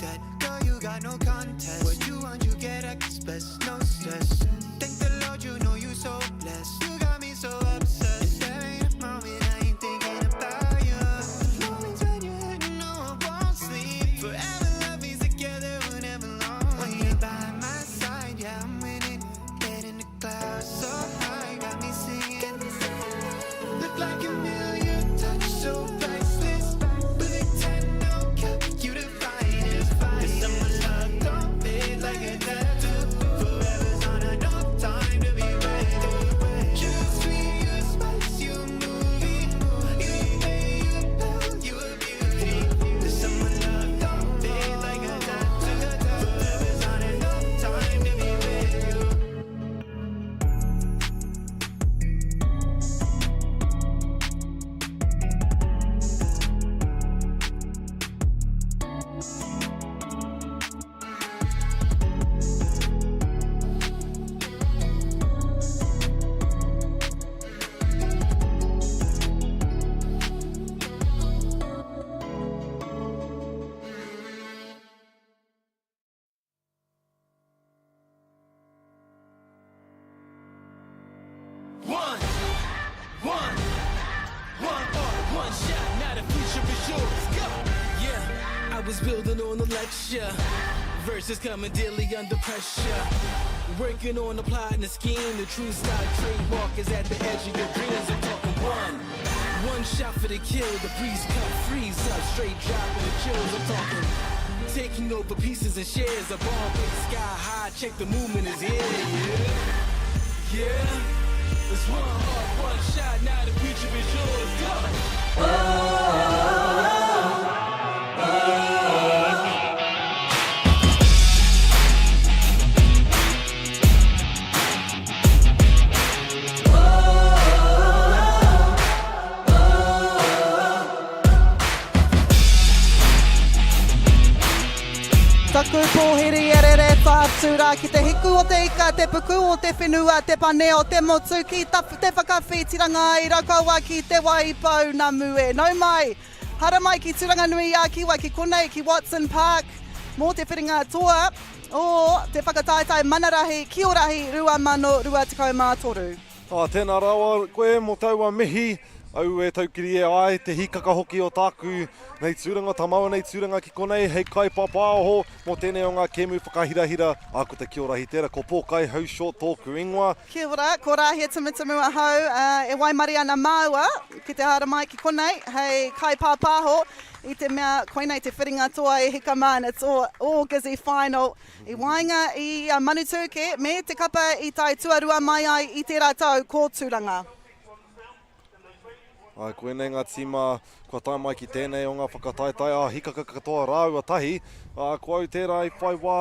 that. Girl, you got no contest. What you want, you get express, no stress. Thank the Lord, you know you so blessed. You got me so obsessed. There ain't a moment I ain't thinking about you. The moments when you're hurting, no, I won't sleep. Forever love is together, we're never lonely. When you're by my side, yeah, I'm winning. Head in the clouds, so high, got me singing. Look like a million, touch so priceless. Perfect 10, no cap, you the finest. Cause someone love don't fade like a tattoo. Forever's not enough time to be ready. You sweet, you spice, you movie. You pay, you pal, you a beauty. Cause someone love don't fade like a tattoo. Forever's not enough time to be with you. One, one, one, oh, one shot. Now the future is yours. Go. Yeah, I was building on the lecture. Verses coming daily under pressure. Working on the plot and the scheme. The true style trademark is at the edge of your dreams. I'm talking one. One shot for the kill. The breeze cut, freeze up. Straight dropping the chills. I'm talking. Taking over pieces and shares. A bomb sky high. Check the movement is here. Yeah. Yeah. It's one heart, one shot. Now the future is yours. Go. Taku pōhiri e rere whātu rā ki te hiku o te ika, te puku o te whenua, te pane o te motu, ki te whakawhitiranga i Raukawa ki Te Waipounamu e. Nau mai, haramai ki Tūranganui-a-Kiwa ki konei ki Watson Park mō te whiringa toa o te whakataetae Manarahi Kiorahi 2023. Ā, tēnā rawa koe mō taua mihi, au e taukiri e ai te hīkaka hoki o tāku nei tūranga, tā māua nei tūranga ki konei hei kaipāpāoho mō tēnei o ngā kēmu whakahirahira, ā, ko te Kiorahi tērā, ko Pōkai Haushort tōku ingoa. Kia ora, ko Rāhia Tumutumu ahau, ā, e waimarie ana māua ki te haere mai ki konei hei kaipāpāho i te mea koinei te whiringa toa e hika mā and it's all, all gizzy final. I waenga i a Manutūkē me te kapa i tae tuarua mai ai i tērā tau ko Tūranga. Āe, koinei ngā tīma kua tae mai ki tēnei o ngā whakataetae ā hikaka katoa rāua tahi. Ā, ko au tērā i whai wā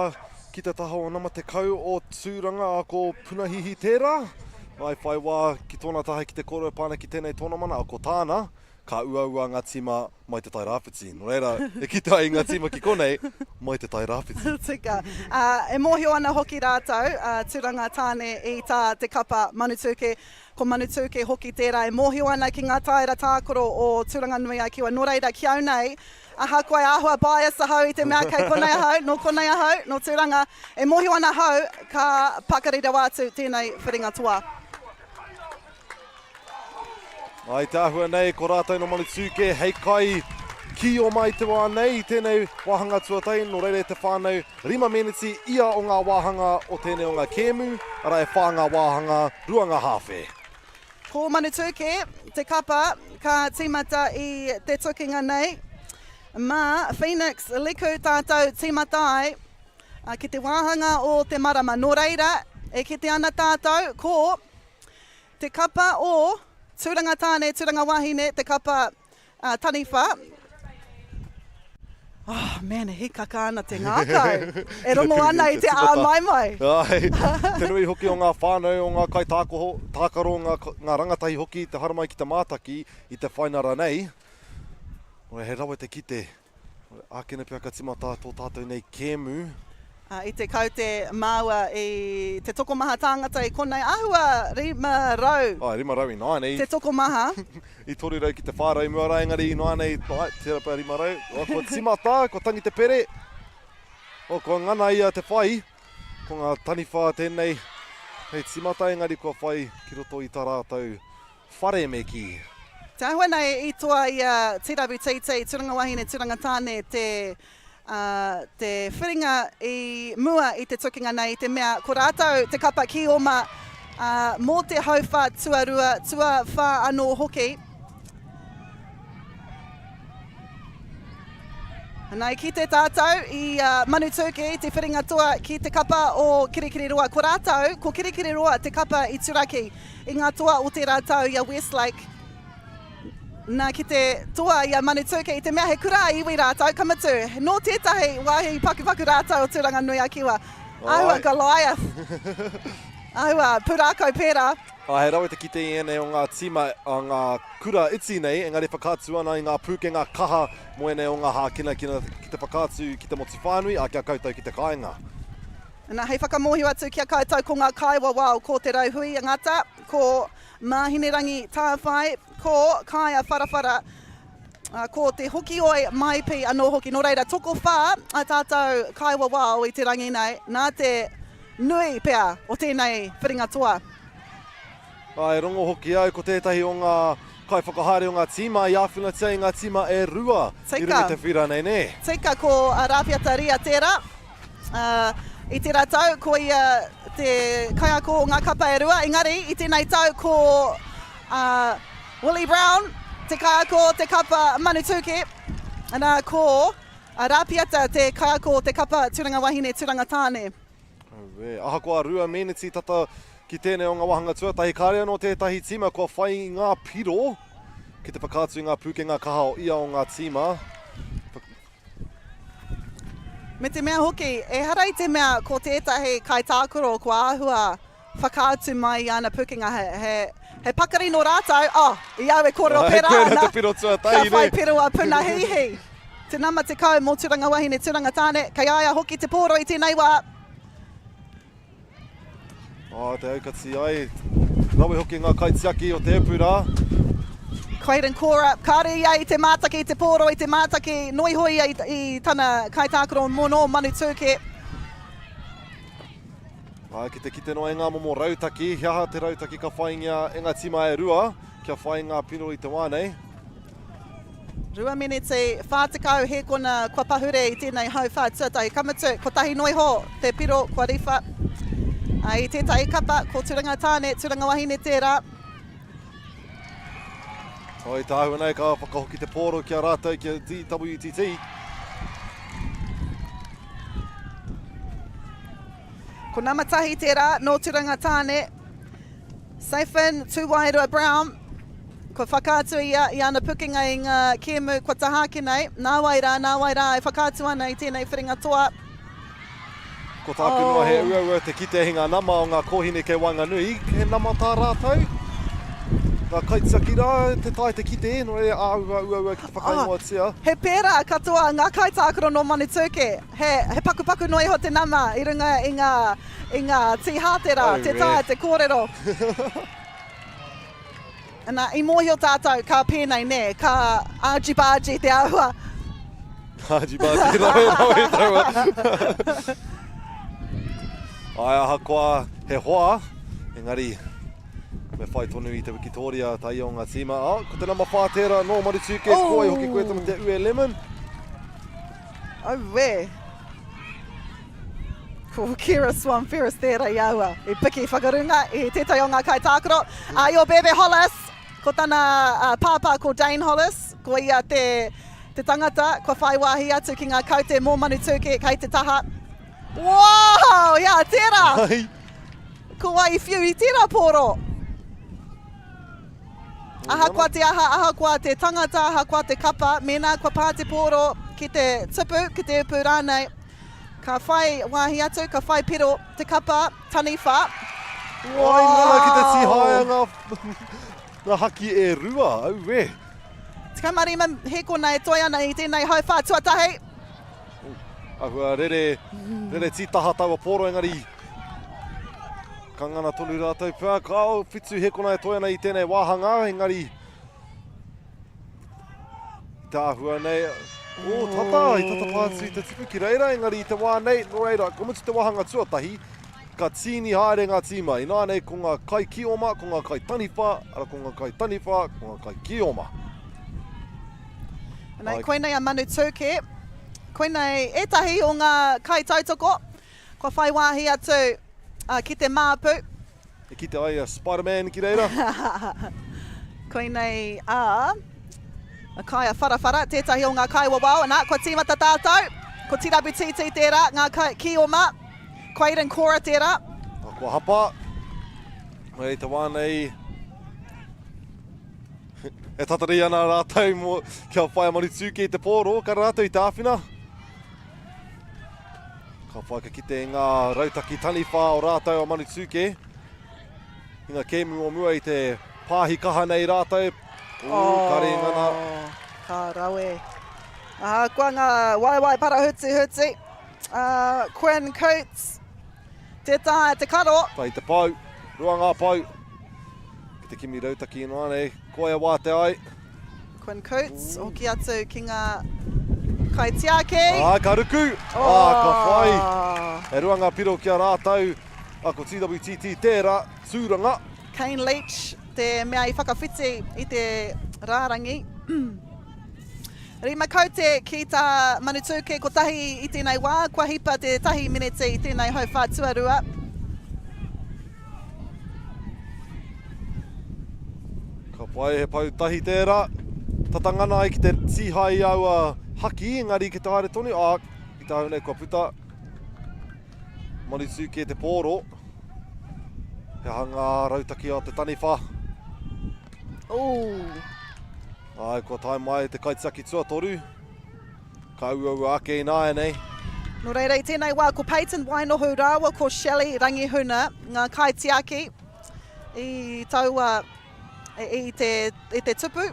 ki te taha o nama 10 o Tūranga, ā, ko Punahihi tērā. Ā, i whai wā ki tōna taha ki te kōrero pāna ki tēnei tōnamana, ā, ko tāna, ka uaua ngā tīma mai Te Tai Rāwhiti. Nō reira, e kite ai i ngā tīma ki konei, mai Te Tai Rāwhiti. Tika. Ā, e mōhio ana hoki rātou, a Tūranga Tāne i tā te kapa Manutūkē. Ko Manutūkē hoki tērā e mōhio ana ki ngā tāera tākaro o Tūranganui-a-Kiwa. Nō reira, ki au nei, ahakoa e āhua bias ahau i te mea kei konei ahau, nō konei ahau, nō Tūranga, e mōhio ana ahau ka pakari rawa atu tēnei whiringa toa. I te āhua nei, ko rātou no Manutūkē hei kai ki o mai te wā nei i tēnei wāhanga tuatahi, nō reira e te whānau, rima meneti ia o ngā wāhanga o tēnei o ngā kēmu, arā e whā ngā wāhanga, rua ngā hāwhe. Ko Manutūkē te kapa ka tīmata i te tukinga nei. Mā Phoenix Liku tātou tīmata ai ki te wāhanga o te marama. Nō reira, e kite ana tātou ko Te kapa o Tūranga Tāne, Tūranga Wahine, te kapa uh, Taniwha. Oh, man, e hikaka ana te ngākau. E rongo ana i te āmaimai. Ai, te nui hoki o ngā whānau, o ngā kaitākoho, tākaro, ngā, ngā rangatahi hoki te haramai ki te mātaki i te whainara nei. He rawe te kite Ākene pea ka timata tō tātou nei kēmu. I te kaute māua i te tokomaha tāngata i konei, āhua 500. Āe, 500 ināianei. Te tokomaha. I 300 ki te 400 i mua rā, engari ināianei, āe, tērā pea 500. Kua timata, kua tangi te pere. Oh, kua ngana ia te whai. Ko ngā taniwha tēnei hei tīmata engari kua whai ki roto i tā rātou whare me kī. Te āhua nei i toa i a TWTT, Turanga Wahine, Turanga Tāne, te, ā, te whiringa i mua i te tukinga nei i te mea ko rātou te kapa ki oma, ā, mō te hauwhā tuarua, tuawhā anō hoki. Ana, i kite tātou i a Manutūkē i te whiringa toa ki te kapa o Kirikiriroa. Ko rātou, ko Kirikiriroa te kapa i turaki i ngā toa o tērā tau i a Westlake. Nā, ki te toa i a Manutūkē i te mea he kura a iwi rātou, ka mutu, nō tētahi wāhi pakupaku rātou o Tūranganui-a-Kiwa. Āhua Goliath. Āhua pūrākau pērā. Ā, he rawe te kite i ēnei o ngā tīma a ngā kura iti nei, engari whakaatu ana i ngā pūkenga kaha mō ēnei o ngā hākinakina ki te whakaatu ki te motu whānui, ā, ki a koutou ki te kāinga. Nā, hei whakamōhio atu ki a koutou ko ngā kaiwawao ko Te Rauhuia Ngata, ko Māhinerangi Tāwhai, ko Kāea Wharawhara, ā, ko Te Hokioi Maipi anō hoki. Nō reira, tokowhā a tātou kaiwawao i te rangi nei, nā te nui pea o tēnei whiringa toa. Ā, e rongo hoki au ko tētahi o ngā kaiwhakahaere o ngā tīma i āwhinatia i ngā tīma e rua i runga i te whira nei, nē? Tika, ko Rāpiata Ria tērā. Ā, i tērā tau ko ia te kaiako o ngā kapa e rua, engari i tēnei tau ko Willie Brown te kaiako o te kapa Manutūkē, ana ko Rāpiata te kaiako o te kapa Tūranga Wahine, Tūranga Tāne. Auē. Ahakoa 2 meneti tata ki tēnei o ngā wāhanga tuatahi, kāre anō tētahi tīma kua whai i ngā piro ki te whakaatu i ngā pūkenga kaha o ia o ngā tīma. Me te mea hoki, ehara i te mea ko tētahi kaitākaro kua āhua whakaatu mai i ana pūkenga he, he, he pakari nō rātou, oh, i au e kōrero pērā ana, ka whai piro a Punahihi. Te nama 10 mō Turanga Wahine, Turanga Tāne, kei a ia hoki te pōro i tēnei wā. Oh, te aukati ai. Rawe hoki ngā kaitiaki o te epu rā. Clayton Cora, kāre ia i te mātaki i te pōro, i te mātaki noa iho ia i, i tana kaitākaro mō nō Manutūkē. Ā, ki te kite noa i ngā momo rautaki, he aha te rautaki ka whaingia e ngā tīma e rua kia whai ngā piro i te wā nei? 2 meneti 40 hēkona kua pahure i tēnei hauwhā tuatahi. Ka mutu, kotahi noa iho te piro kua riwha. Ā, i tētahi kapa, ko Turanga Tāne, Turanga Wahine tērā. Hoi tāhua nei ka whakahoki te pōro ki a rātou ki a DWTT. Ko Namatahi tērā, nō Turanga Tāne. Safin Tūwairua Brown, kua whakaatu ia i ana pukenga i ngā kēmu kua taha ake nei. Nāwai rā, nāwai rā e whakaatu ana i tēnei whiringa toa. Ko tāku noa he uaua te kite i ngā nama o ngā kōhine kei waenganui, he nama tā rātou? Ngā kaitiaki rā, te tae te kite, nō reira āhua uaua ki te whakaingoatia. He pērā katoa ngā kaitākaro nō Manutūkē, he, he pakupaku noa iho te nama i runga i ngā, i ngā tī hāte rā, te tae te kōrero. Ana, i mōhio tātou ka pēnei, nē, ka argy-bargy te āhua. Argy-bargy, rawe, rawe taua. Ai, ahakoa he hoa, engari me whai tonu i te wikitōria tā ia o ngā tīma. Oh, ko te nama 4 tērā nō Marutūke, oh. ko ai hoki koe tama te Ue Lemon. Auē. Ko Kira Swan Ferris tērā i aua i piki whakarunga i tētahi o ngā kaitākaro. A i o Bebe Hollis, ko tana pāpā ko Dane Hollis, ko ia te, te tangata kua whai wāhi atu ki ngā kaute mō Manutūkē kei te taha. Wow! Ia, tērā! Ai. Ko wai i whiu i tērā pōro? Ahakoa te aha, ahakoa te tangata, ahakoa te kapa, mēnā kua pā te pōro ki te tupu, ki te upu rānei, Ka whai wāhi atu, ka whai piro te kapa, taniwha. Wai ngana ki te tīhaea ngā, ngā haki e rua, aue. 15 hēkona e toe ana i tēnei hauwhā tuatahi. Ahua rere, rere tītaha taua pōro engari ka ngana tonu rātou pea. Ka whitu hēkona e toe ana i tēnei wāhanga, engari i te āhua nei. Ō, tata, i tata pā atu i te tipu ki reira, engari i te wā nei, nō reira, kua mutu te wāhanga tuatahi, ka tīni haere ngā tīma. Ināianei ko ngā kai kioma, ko ngā kai taniwha, ara ko ngā kai taniwha, ko ngā kai kioma. Nei, koinei a Manu Tūke. Koinei ētahi o ngā kai tautoko kua whai wāhi atu ki te māpu. E kite ai a Spiderman ki reira. Koinei a Kaia Wharawhara, tētahi o ngā kaiwawao. Nā, kua tīmata tātou. Ko TWTT tērā, ngā kai, kioma. Ko Aiden Cora tērā. Kua hapa. Hei te wā nei, e tatari ana rātou mo, kia whai a Manutūkē i te pōro, ka rātou i te āwhina. Ka whai ka kite i ngā rautaki taniwha o rātou a Manutūkē. I ngā kēmu o mua i te pāhi kaha nei rātou. Ū, oh, ka rēngana. Ka rawe. Ahakoa ngā waewae parahutihuti. Uh, Quinn Coates, te tae, te karo. Tai te pau, rua ngā pau. Ki te kimi rautaki ināianei, koia wātea ai. Quinn Coates, hoki atu ki ngā kaitiaki. Ā, ka ruku! Oh. Ā, ka whai. E rua ngā piro ki a rātou. Ā, ko TWTT tērā, tūranga. Kane Leach, te mea i whakawhiti i te rārangi. Rima kaute ki tā Manutūkē kotahi i tēnei wā, kua hipa te tahi mineti i tēnei hauwhā tuarua. Ka pai, he pau tahi tērā. Tata ngana ai ki te tīhae i aua haki, engari ki te haere tonu, ā, ki te hau nei kua puta. Manutūkē te pōro. He aha ngā rautaki a te taniwha? Ooh. Āe, kua tae mai te kaitiaki tuatoru. Ka uaua ake ināianei. Nō reira, i tēnei wā, ko Peyton Wainohu rāua ko Shelley Rangihuna ngā kaitiaki i taua, i te, i te tupu.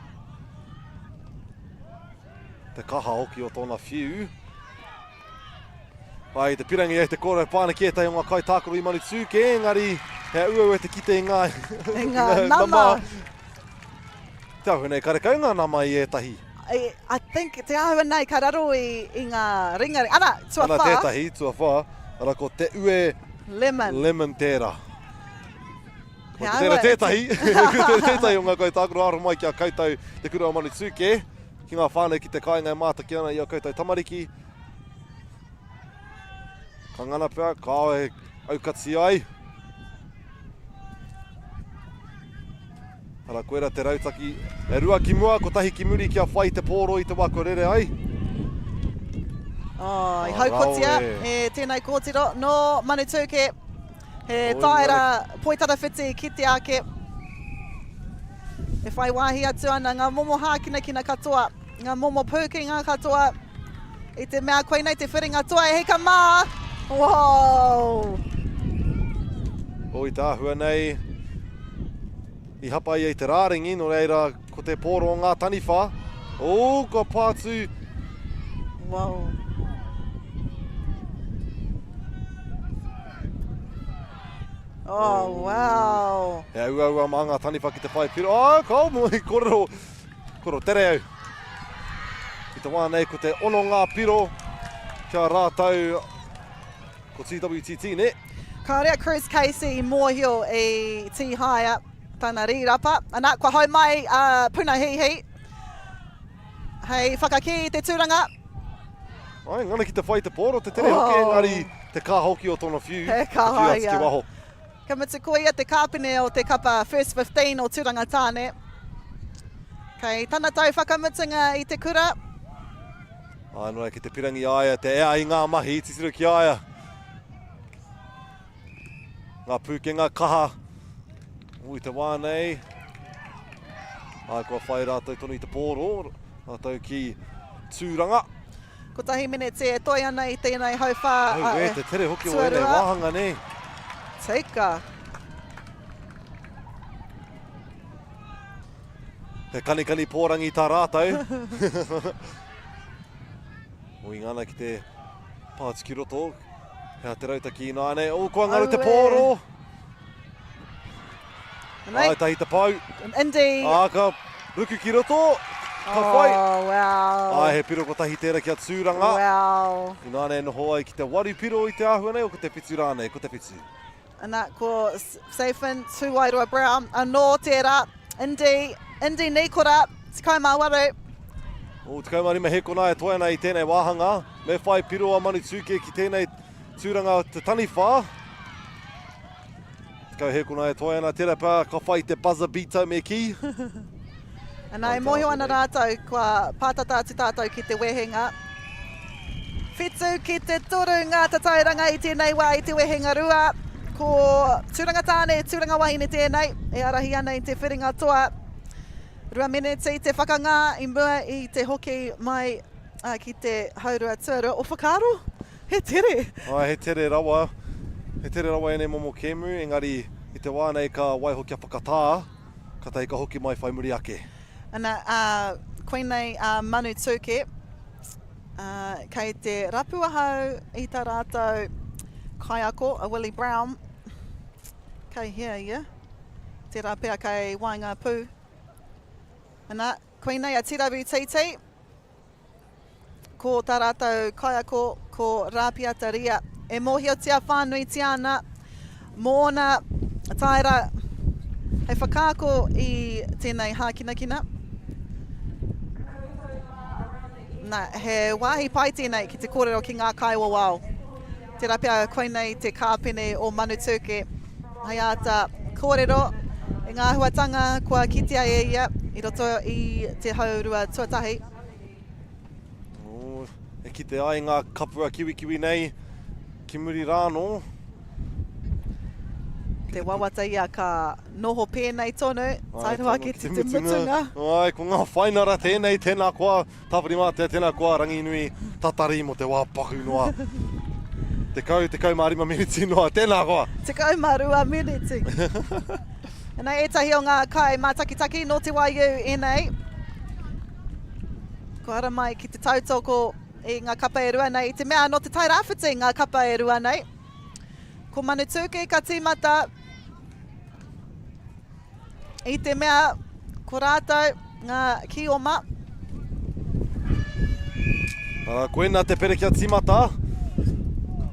Te kaha hoki o tōna whiu. Ai, te pirangi ai te kōrero e pā ana ki ētahi o ngā kaitākaro i Manutūkē, engari he uaua te kite i ngā, I ngā nama. Te āhua nei, karekau ngā nama i ētahi. I, I think te āhua nei ka raro i, i ngā ringa. Ana, tuawhā. Ana tētahi, tuawhā. Ara ko Te Ue Lemon. Lemon tērā. Ko te tērā tētahi, ko tērā tētahi o ngā kaitākaro aro mai ki a koutou te kura o Manutūkē, ki ngā whānau ki te kāinga e mātaki ana i a koutou tamariki. Ka ngana pea, kāo e aukati ai. Ara koera te rautaki. E rua ki mua, kotahi ki muri kia whai te pōro i te wā kua rere ai. Oh, i haukotia e tēnei kōtiro nō Manutūkē. He taera poitarawhiti ki te ake. E whai wāhi atu ana ngā momo hākinakina katoa, ngā momo pūkenga katoa. I te mea koinei te whiringa toa e hika mā! Wow! O i te āhua nei, i hapa ia i te rāringi, nō reira ko te pōro o ngā taniwha. O, kua pātū. Wow. Oh, wow. He auaua mā ngā taniwha ki te whai piro. Oh, ka mo i kōrero. Koro tere au. I te wā nei ko te ono ngā piro kia rātou ko TWTT, ne? Kāore a Chris Casey i mōhio i tīhaea tana rīrapa. Ana, kua hau mai a Puna Hihi hei whakakī i te tūranga. Ai, ngana ki te whai te pōro, te tere hoki, oh. engari te kaha hoki o tōna whiu. He kaha ia. Ki waho. Ka mutu ko ia te kāpene o te kapa First 15 o Tūranga Tāne. Kei tana tau whakamutunga i te kura. Āe, nō reira ki te pirangi a ia te ea i ngā mahi, titiro ki a ia. Ngā pūkenga kaha o i te wā nei. Āe, kua whai rātou tonu i te pōro, rātou ki Tūranga. Kotahi meneti e toe ana i tēnei hauwhā Auē, te tere hoki o ēnei wāhanga nei. Tika. He kanikani pōrangi tā rātou. O i ngana ki te pātu ki roto. Hea te rautaki ināianei. O, kua ngaro te pōro. Ai, tahi te pau. Indy. Ā, ka ruku ki roto. Ka whai! Oh, wow. Āe, he piro kotahi tērā ki a Tūranga. Wow. Inānei noho ai ki te waru piro i te āhua nei, o ko te whitu rānei, ko te whitu. Ana, ko Safin Tūwairua Brown anō tērā. Indy, Indy Nīkora, 18. O, 15 hēkona e toe ana i tēnei wāhanga. Me whai piro a Manutūkē ki tēnei tūranga te taniwha. Tekau hēkona e toe ana, tērā pea ka whai te buzzer beater me kī. Ana, e mōhio ana rātou kua pātata atu tātou ki te wehenga. Whitu ki te toru ngā tatauranga i tēnei wā i te wehenga rua. Ko Tūranga Tāne, Tūranga Wahine tēnei e ārahi ana i te whiringa toa. Rua meneti te whakangā i mua i te hoki mai ki te haurua tuarua o whakaaro. He tere! Āe, he tere rawa. He tere rawa ēnei momo kēmu, engari i te wā nei ka waiho kia whakatā, katahi ka hoki mai whai muri ake. Ana, ā, koinei a Manu Tūke, ā, kei te rapu ahau i tā rātou kaiako, a Willie Brown. Kei hea ia? Tērā pea kei waenga pū. Ana, koinei a Tiraru Tītī. Ko tā rātou kaiako ko Rāpiata Ria, e mōhiotia whānuitia ana mōna taera hei whakaako i tēnei hākinakina. Nā, he wāhi pai tēnei ki te kōrero ki ngā kaiwawao. Tērā pea koinei te kāpene o Manutūkē hei āta kōrero i ngā āhuatanga kua kitea e ia i roto i te haurua tuatahi. Oh, e kite ai ngā kapua kiwikiwi nei ki muri rānō. Te wawata ia ka noho pēnei tonu, tae noa ki te mutunga. Ai, ko ngā whainara tēnei, tēnā koa Tāwhirimātea, tēnā koa Ranginui, tatari mō te wā paku noa. Tekau, 15 miniti noa, tēnā koa. 12 miniti. Anei ētahi o ngā kai mātakitaki nō te waiū ēnei. Kua haramai ki te tautoko i ngā kapa e rua nei, i te mea nō te Tai Rāwhiti ngā kapa e rua nei. Ko Manutūkē ka tīmata i te mea ko rātou ngā kioma. Uh, koina te pere kia tīmata.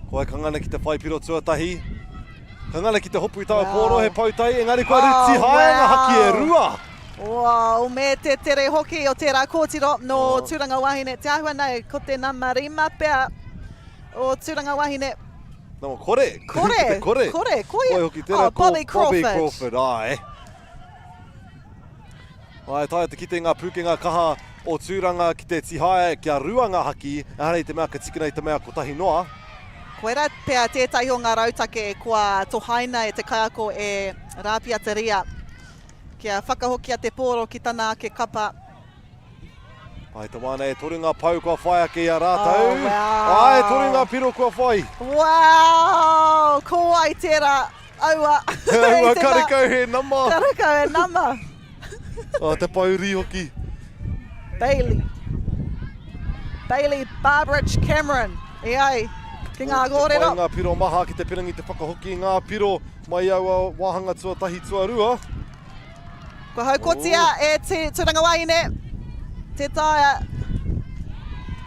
Ko ai ka ngana ki te whai piro tuatahi. Ka ngana ki te hopu i taua wow. pōro, he poutai, engari kua oh, ruti hae wow. ngā haki e rua. Wow, me te tere hoki o tērā kōtiro nō oh. Tūranga Wahine. Te āhua nei, ko te nama rima pea o Tūranga Wahine. Nama kore. Kore, te kore. Kore, koia. Koi hoki tērā, oh, Bobby Crawford. Bobby Crawford, ai. Ai, taea te kite ngā pūkenga kaha o Tūranga ki te tihae kia rua ngā haki, ehara i te mea ka tikina i te mea kotahi noa. Koirā pea tētahi o ngā rautake kua tohaina e te kaiako e Rāpiata Ria. Kia whakahokia te pōro ki tana ake kapa. Ai te wā nei, e toru ngā pou kua whai ake i a rātou. Oh, wow. Ai, e toru ngā piro kua whai. Wow! Ko wai tērā? Aua. Aua, karekau he nama. Karekau he nama. Oh, te pouri hoki. Bailey. Bailey Barbridge Cameron. E ai, ki ngā kōrero. Te whai ngā piro maha ki te pirangi te whakahoki i ngā piro. Mai aua wāhanga tuatahi tuarua. Kua haukotia e te Turanga Wahine te taea.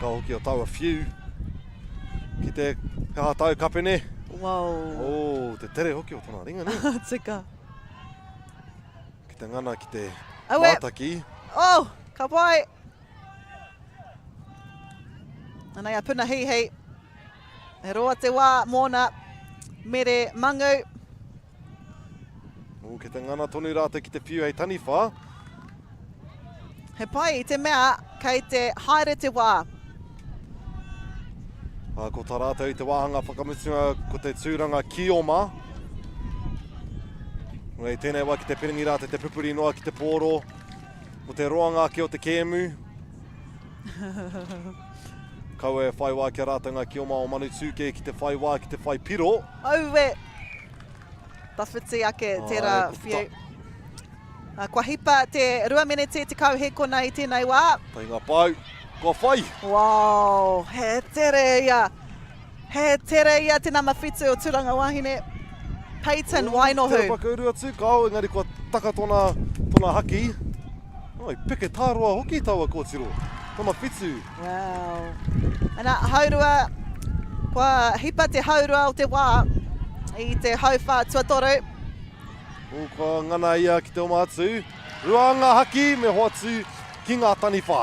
Ka hoki o taua whiu ki te kaha tau kapene. Wow. Oh, te tere hoki o tona ringa, ne? Tika. Ki te ngana ki te mātaki. Oh, ka pai. Anei a Puna Hihi. He roa te wā mōna, Mere Mangu. Ū, kei te ngana tonu rātou ki te whiu hei taniwha. He pai i te mea kei te haere te wā. Ā, ko tā rātou i te wāhanga whakamutunga ko te tūranga kioma. Hei tēnei wā ki te piringi rātou te pupuri noa ki te pōro mo te roanga ake o te kēmu. Kaua e whai wā ki a rātou ngā kioma o Manutūkē ki te whai wā ki te whai piro. Aue! Tawhiti ake tērā whiu. Kua hipa te rua meneti 10 hēkona i tēnei wā. Tahi ngā pau, kua whai! Wow! He tere ia! He tere ia te nama whitu o Turanga Wahine. Peyton Wainohu. Tera whakauru atu, kao, engari kua taka tona, tona haki. Oh, i peke tāroa hoki taua kōtiro. Tama whitu. Wow. Ana, haurua, kua hipa te haurua o te wā i te hauwhā tuatoru. Oh, kua ngana ia ki te oma atu. Rua ngā haki me hoatu ki ngā taniwha.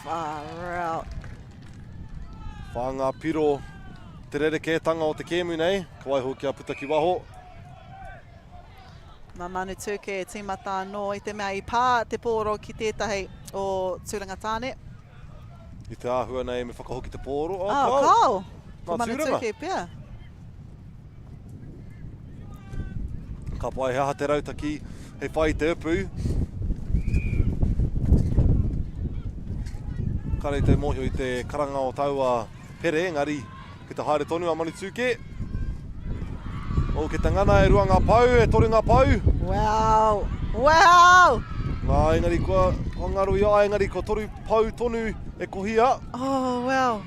Far out. Whā ngā piro te rerekētanga o te kēmu nei, ka waiho kia puta ki waho. Mā Manutūkē e tīmata anō i te mea i pā te pōro ki tētahi o Tūranga Tāne. I te āhua nei me whakahoki te pōro. Oh, oh kao! Ko Manutūkē pea. Ka pai, he aha te rautaki hei whai i te upu. Kāre te mōhio i te karanga o taua pere, engari ki te haere tonu a Manutūkē. O, ki te ngana e rua ngā pau, e toru ngā pau. Wow! Wow! Ngā, engari kua, kua ngaro i a, engari kua toru pau tonu e kohia. Oh, wow.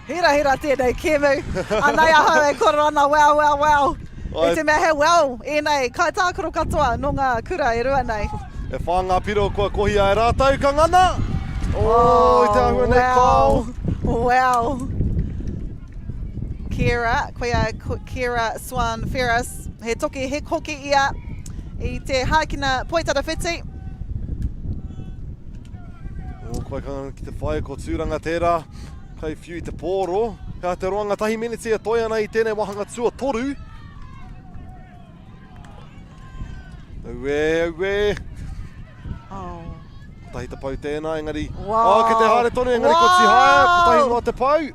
Hirahira tēnei kēmu. Anei ahau e koro ana, wow, wow, wow. I te mea he wow ēnei kaitākaro katoa nō ngā kura e rua nei. E whā ngā piro kua kohia e rātou, ka ngana! Oh, i te āhua nei, kao! Wow! Kiera, koia Kiera Swan Ferris, he toki he hoki ia i te hākina poitarawhiti. Oh, kua ka ki te whai, ko Tūranga tērā, kai whiu i te pōro. He aha te roanga tahi meneti e toe ana i tēnei wāhanga tuatoru. Auē, auē. Oh. Kotahi te pau tēnā, engari... Wow. Oh, ki te haere tonu, engari wow. ko Tihaia, kotahi noa te pau.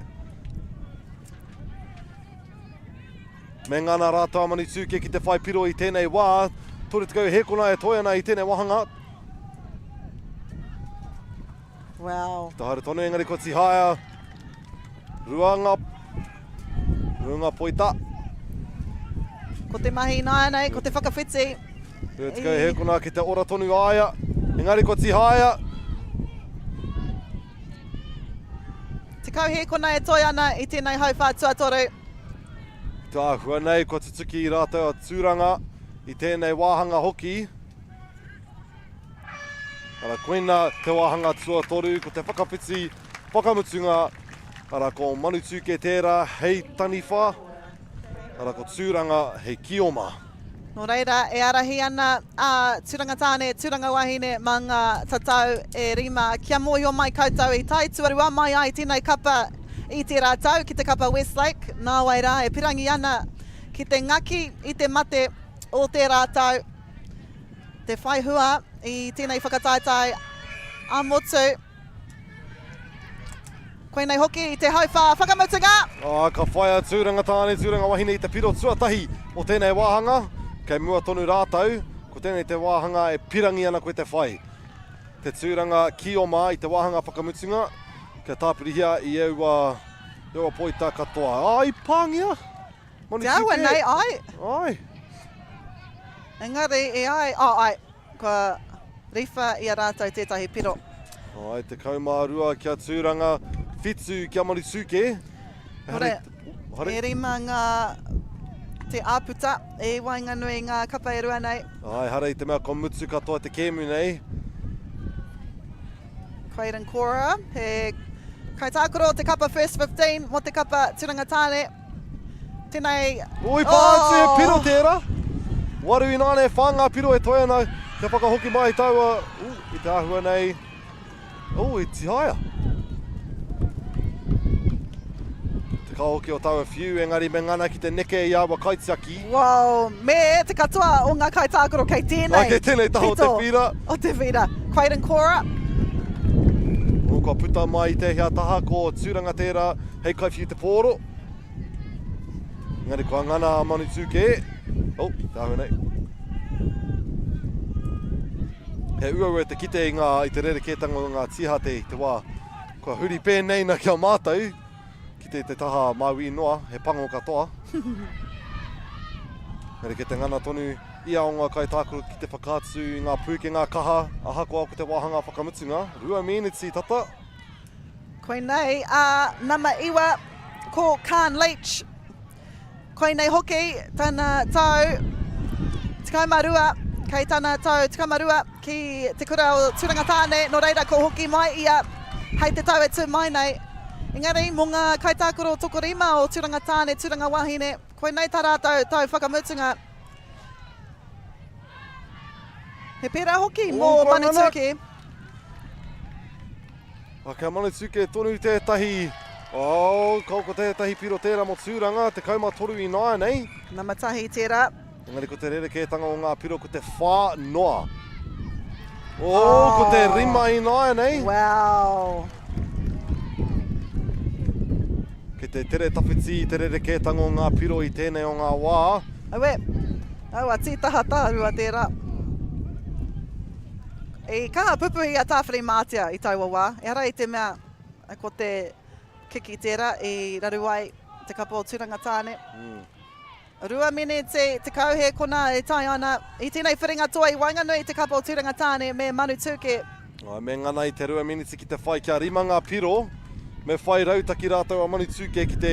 Me ngana rātou a Manutūkē ki te whai piro i tēnei wā. 30 hēkona e toe ana i tēnei wāhanga. Wow. Te haere tonu engari ko Tihaia. Rua ngā, rua ngā poita. Ko te mahi ināianei, ko te whakawhiti. 30 hēkona ki te ora tonu aia. Engari ko Tihaia. 10 hēkona e toe ana i tēnei hauwhā tuatoru. Te āhua nei, kua tutuki i rātou a Tūranga i tēnei wāhanga hoki. Ara, koina te wāhanga tuatoru, ko te whakawhiti whakamutunga, ara, ko Manutūkē tērā hei taniwha, ara, ko Tūranga hei kioma. Nō reira, e ārahi ana a Tūranga Tāne, Tūranga Wahine mā ngā tatau e rima. Kia mōhio mai koutou i tae tuarua mai ai tēnei kapa i tērā tau ki te kapa Westlake, nāwai rā e pirangi ana ki te ngaki i te mate o tērā tau, te whai hua i tēnei whakataetae ā-motu. Koinei hoki i te hauwhā whakamutunga. Ā, ka whai a Tūranga Tāne, Tūranga Wahine i te piro tuatahi o tēnei wāhanga. Kei mua tonu rātou, ko tēnei te wāhanga e pirangi ana koe te whai. Te Tūranga Kioma i te wāhanga whakamutunga, kia tāpirihia i aua, i aua poita katoa. Ā, i pāngia! Manu Te aua nei, ai. Ai. Engari, e ai, oh, ai. Kua riwha i a rātou tētahi piro. Ai, 12 kia Tūranga, whitu kia Manutūkē. Hore, e rima ngā te āputa e waenganui ngā kapa e rua nei. Ai, hara i te mea kua mutu katoa te kēmu nei. Clayton Cora, he kaitākaro o te kapa First 15 mō te kapa Tūranga Tāne. Tēnei... Ui, pā atu, he piro tērā. Waru ināne, whā ngā piro e toe ana kia whakahoki mai i taua, ū, i te āhua nei, ū, i tihaia. Te kahoki o taua whiu, engari me ngana ki te neke i aua kaitiaki. Wow, me te katoa o ngā kaitākaro kei tēnei. Ai, kei tēnei taha o te whira. O te whira. Quaden Cora. Ū, kua puta mai i tēhea taha, ko Tūranga tērā hei kaiwhiu te pōro. Engari kua ngana a Manutūkē. Oh, te āhua nei. He uaua te kite i, ngā, i te rerekētanga o ngā tīhate i te wā. Kua huri pēnei na ki a mātou, ki te, te taha Māui noa, he pango katoa. Engari kei te ngana tonu ia o ngā kaitākaro ki te whakaatu i ngā pūkenga kaha, ahakoa ko te wāhanga whakamutunga, rua mīniti tata. Koinei a nama iwa, ko Kaan Leach. Koinei hoki tana tau. 12, kei tana tau 12 ki te kura o Tūranga Tāne, nō reira ko hoki mai ia hei te tau e tū mai nei. Engari mō ngā kaitākaro tokorima o Tūranga Tāne, Tūranga Wahine, koinei tā rātou tau whakamutunga. He pērā hoki mō Manutūkē. A kia Manutūkē tonu tētahi, oh, ko tētahi piro tērā mō Tūranga, 13 ināianei. Nama tahi tērā. Engari ko te rerekētanga o ngā piro ko te whā noa. Oh, ko te rima ināianei. Wow. Kei te tere tawhiti te rerekētanga o ngā piro i tēnei o ngā wā. Aue, aua tītaha tārua tērā. I kaha pupuhi a Tāwhirimātea i taua wā. Ehara i te mea ko te kiki tērā i raru ai te kapa o Tūranga Tāne. Mm. 2 meneti 10 hēkona e tae ana i tēnei whiringa toa i waenganui i te kapa o Tūranga Tāne me Manutūkē. Āe, me ngana i te 2 meneti ki te whai kia rima ngā piro. Me whai rautaki rātou a Manutūkē ki te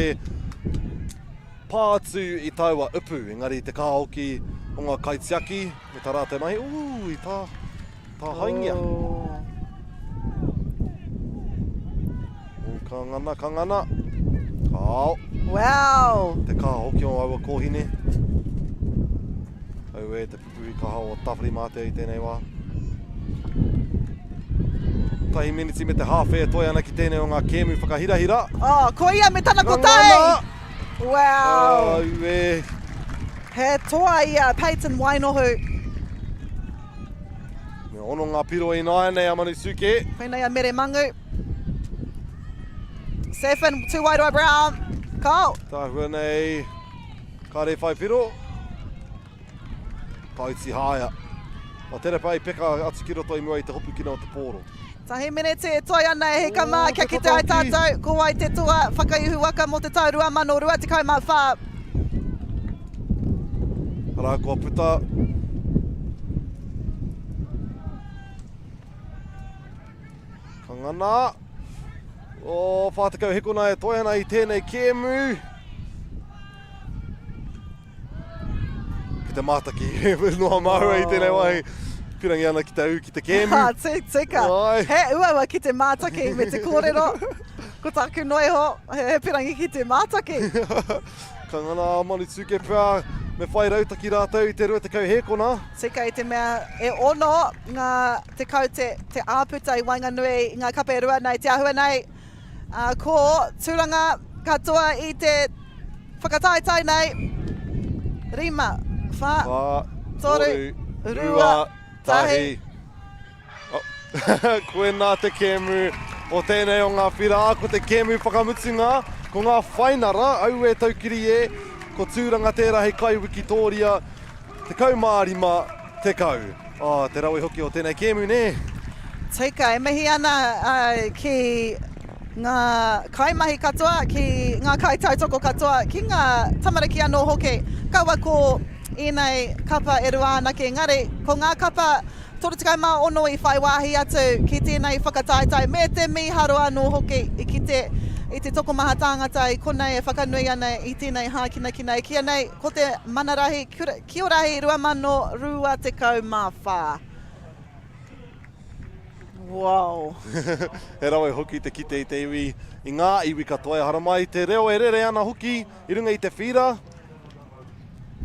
pā atu i taua upu. Engari te kaha hoki o ngā kaitiaki me tā rātou mahi, ū, i tā, tāhaingia. Oh. Oh, ka ngana, ka ngana. Ka ao. Wow! Te kaha hoki o aua kōhine. Auē, te pupuhi kaha o Tāwhirimātea i tēnei wā. Tahi miniti me te hāwhe e toe ana ki tēnei o ngā kēmu whakahirahira. Oh, ko ia me tana kotahi! Wow! Auē. He toa ia, Peyton Wainohu. Me ono ngā piro ināianei a Manutūkē. Koinei a Mere Mangu. Stephen Tūwairua Brown. Kao. Tāhua nei, kāre whai piro. Ka iti haea. O tere pai peka atu ki roto i mua i te hopukina o te pōro. Tahi meneti e toe ana e hika mā kia kite ai tātou ko wai te toa whakaihu waka mō te tau 2024. Arā kua puta. Ka ngana. O, 40 hekona e toe ana i tēnei kēmu. Ki te mātaki, noa māua i tēnei wāhi. Pirangi ana ki te ū ki te kēmu. Ha, tika. Ai. He uaua ki te mātaki me te kōrero. Ko tāku noa iho, he pirangi ki te mātaki. Ka ngana a Manutūkē pea, me whai rautaki rātou i te 20 hēkona. Tika i te mea e ono ngā tekau te, te āputa i waenganui i ngā kape e rua nei, te āhua nei. Ā, ko Tūranga katoa i te whakataetae nei. Rima, whā, toru, rua, tahi. Oh. Koinā te kēmu o tēnei o ngā whira, ko te kēmu whakamutunga, ko ngā whainara, aue taukiri e, ko Tūranga tērā hei kai wikitōria, 15, tekau. Oh, te rawe hoki o tēnei kēmu, nē? Tika, e mihi ana ki ngā kaimahi katoa, ki ngā kaitautoko katoa, ki ngā tamariki anō hoki. Kaua ko ēnei kapa e rua anake, engari ko ngā kapa 36 i whai wāhi atu ki tēnei whakataetae me te mīharo anō hoki i kite i te tokomaha tāngata i konei e whakanui ana i tēnei hākinakina e kīia nei ko te Mana Rahi Kiorahi 2024. Wow. He rawe hoki te kite i te iwi, i ngā iwi katoa e haramai, te reo e rere ana hoki i runga i te whīra.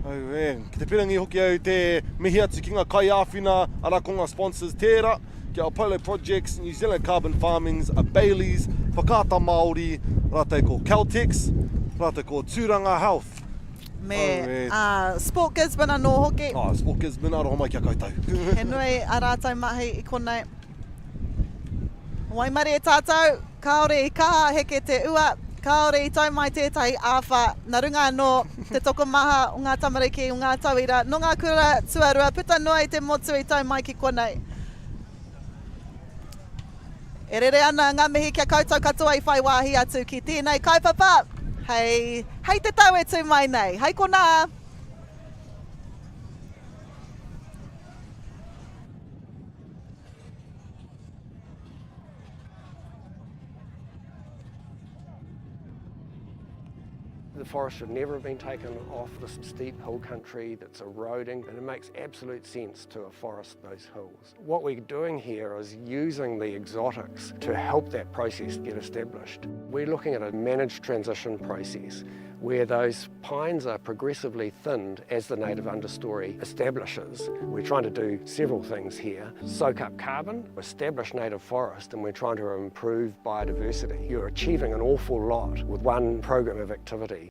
Auē, ki te pirangi hoki au te mihi atu ki ngā kaiāwhina, arā ko ngā sponsors tērā, ki a Apollo Projects, New Zealand Carbon Farmings, a Bayleys, Whakaata Māori, rātou ko Caltex, rātou ko Tūranga Health. Me a Sport Gisborne anō hoki. Oh, Sport Gisborne, aroha mai ki a koutou. He nui a rātou mahi i konei. Waimarie tātou, kāore i kaha heke te ua, kāore i tau mai tētahi āwhā, nā runga anō te tokomaha o ngā tamariki, o ngā tauira, nō ngā kura tuarua puta noa i te motu i tau mai ki konei. E rere ana ngā mihi ki a koutou katoa i whai wāhi atu ki tēnei kaupapa hei, hei te tau e tū mai nei. Hei konā! The forest should never have been taken off this steep hill country that's eroding, and it makes absolute sense to afforest those hills. What we're doing here is using the exotics to help that process get established. We're looking at a managed transition process where those pines are progressively thinned as the native understory establishes. We're trying to do several things here. Soak up carbon, establish native forest, and we're trying to improve biodiversity. You're achieving an awful lot with one program of activity.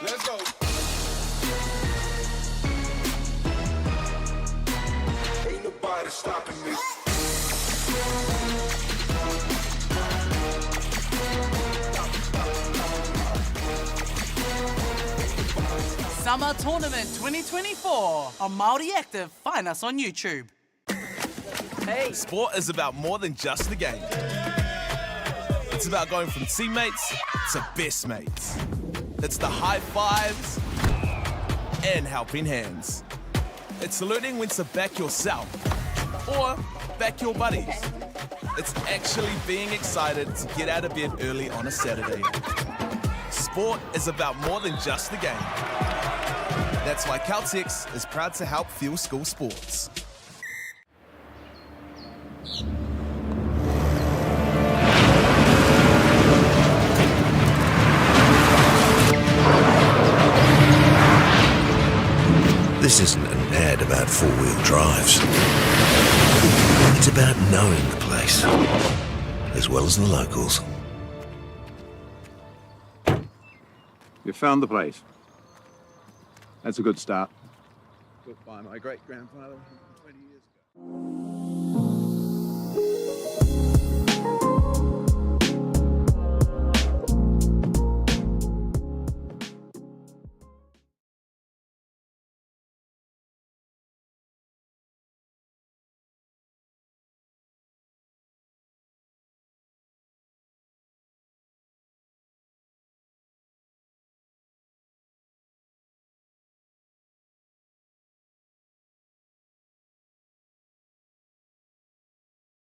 Let's go. Ain't nobody stopping me. Summer Tournament 2024 on Māori Active. Find us on YouTube. Hey. Sport is about more than just the game. It's about going from teammates to best mates. It's the high fives and helping hands. It's learning when to back yourself or back your buddies. It's actually being excited to get out of bed early on a Saturday. Sport is about more than just the game. That's why Caltex is proud to help fuel school sports. This isn't an ad about four-wheel drives. It's about knowing the place, as well as the locals. You found the place. That's a good start. Built by my great-grandfather 20 years ago.